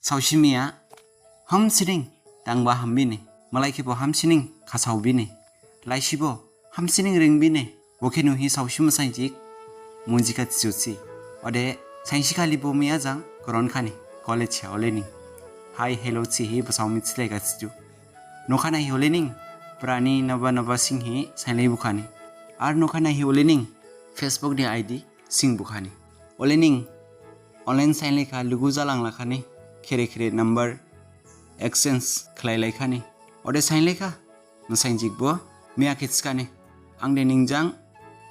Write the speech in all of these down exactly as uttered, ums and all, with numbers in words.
Saosi miya hamsining dangba hambine, malai khebo hamsining khasaobine, laisibo hamsining ringbine, bo khe nuhi saosi masainjik munjikha thijusi. Ode sainsi khali bo miya jang goron khani, college ha olening. Hi hello thihi basao mithilaikha thiju. Nokha naihi olening prani naba naba singhi sainlai bukhani. Ar nokha naihi olening Facebook ni I D sing bukhani. Olening online sainlaikha, lugu jalanglakhani, khere khere number exchange khlailaikhani. Ode sainlaikha, masainjik bo miya khe thikhani, ang de ning jang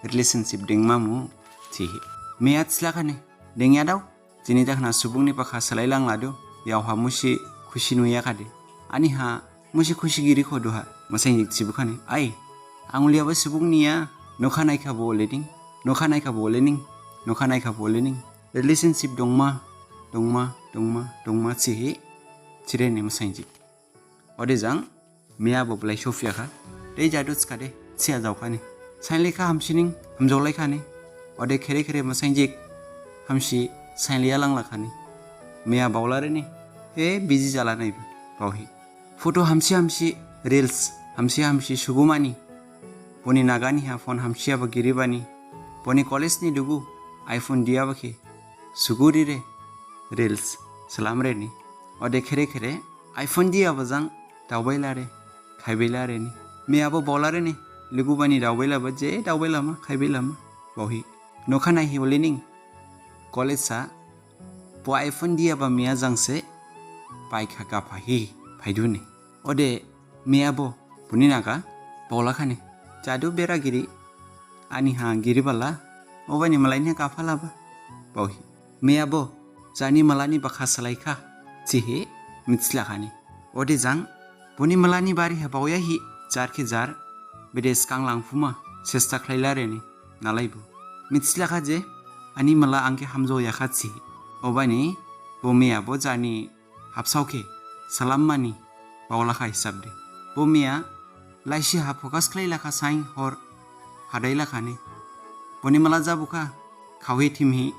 relationship dengmamu thihi. Miya thilakhani, dengya dao, jini dakhna subung ni bakha salailangladu, yaoha musi khusi nuyakhade. Aniha musi khusi girikho duha, masainjik thibukhani. Ai, ang uliyaba subung niya, nokha naikha bo olening, nokha naikha bo olening, nokha naikha bo olening. Relationship dongma, dongma, dongma, dongma thihi, thirene masainjik. Ode jang, miya bo blai sophiyakha. Dei jadu thikhade, thiya jaokhani. Sainlaikha hamsining, hamjaolaikhani. Ode khere khere masainjik, hamsi, sainlaiya langlakhani. Miya baolarene, he busy jalanaibo, baohi. Photo hamsi hamsi, reels hamsi hamsi sugumani. Boni nagani ha phone hamsiyaba giribani. Boni college ni lugu iPhone diyaba khe sugurire, reels slamreni. Ode khere khere iPhone diyaba jang daobailare, khaibailare ni. Miya bo baolarene, lugu bani daobailaba je daobailama, khaibailama, baohi. Nokha naihi olening college ha bo iPhone diyaba miya jangse paikha gaphahi phaidune. Ode miya bo boni naga baolakhani. Jadu bera giri, aniha giribala, obani malaini gaphalaba, baohi. Miya bo jani malani bakha salaikha thihi mithilakhani. Ode jang boni malani bari ha baoyahi jar khe jar bede sgang langphuma sesta khlailareni nalaibo. Mithilakha je ani mala ang khe hamjaoyakha thihi. Obani bo miya bo jani habsao khe salammani baolakha hisab de. Bo miya laisi ha focus khlailakha sain hor hadailakhani. Boni mala jabukha khaohi thimhi,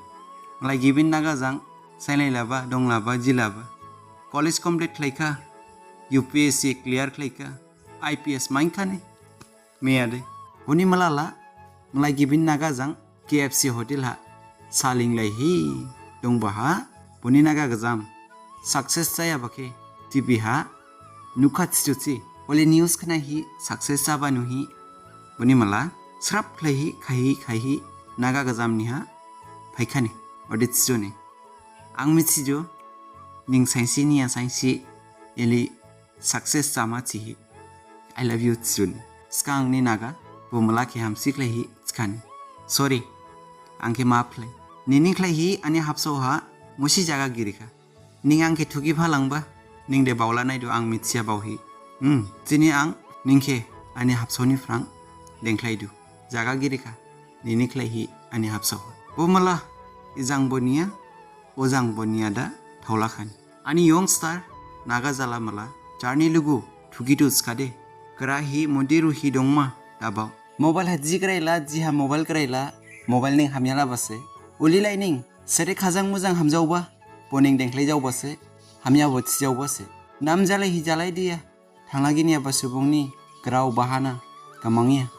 malai gibin naga jang sainlailaba, donglaba, jilaba. College complete khlaikha, U P S C clear khlaikha, I P S mainkhani. Miya de. Boni mala la, malai gibin naga jang K F C hotel ha salinglaihi dongbaha, boni naga gajam success jayaba khe T V ha nukha thijusi. Ole news khnaihi success jaba nuhi, boni mala srap khlaihi, khaihi, khaihi, naga gajam niha phaikhani. Ode thijuni. Ang mithijo, ning sainsi niya sainsi, eli success jama thihi. I love you thijuni. Sgang ni naga, bo mala khe hamsi khlaihi thikhani. Sorry, ang khe maph khlai. Nini khlaihi ani habsao ha musi jaga girikha. Ning ang khe thugi phalangba, ning de baola naidu ang mithiya baohi. Hmm, dini ang ning khe ani habsao ni phrang dengkhlaidu. Jaga girikha, nini khlaihi ani habsao ha. Bo mala, ijang bo niya, ojang bo niya da thaolakhani. Ani youngster, naga jala mala, jarni lugu, thugidu thikhade, grahi, mudiruhi dongma, dabao. Mobile ha ji graila, ji ha mobile graila, mobile ning hamyalabase. Ulilai ning, sere khajang mujang hamjaoba, bo ning dengkhlaijaobase, hamyabo thijaobase. Nam jalaihi jalaidiya, thanglaginyaba subung ni grao bahana gmangya.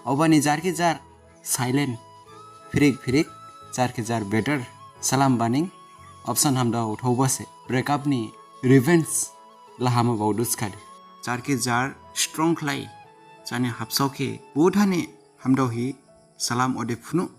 Obani jar khe jar silent, phirik phirik, jar khe jar better salam baning option hamdao thaobase. Breakup ni revenge lahama baodu thikhade. Jar khe jar strong khlai, jani habsao khe buthane hamdaohi salam ode phunu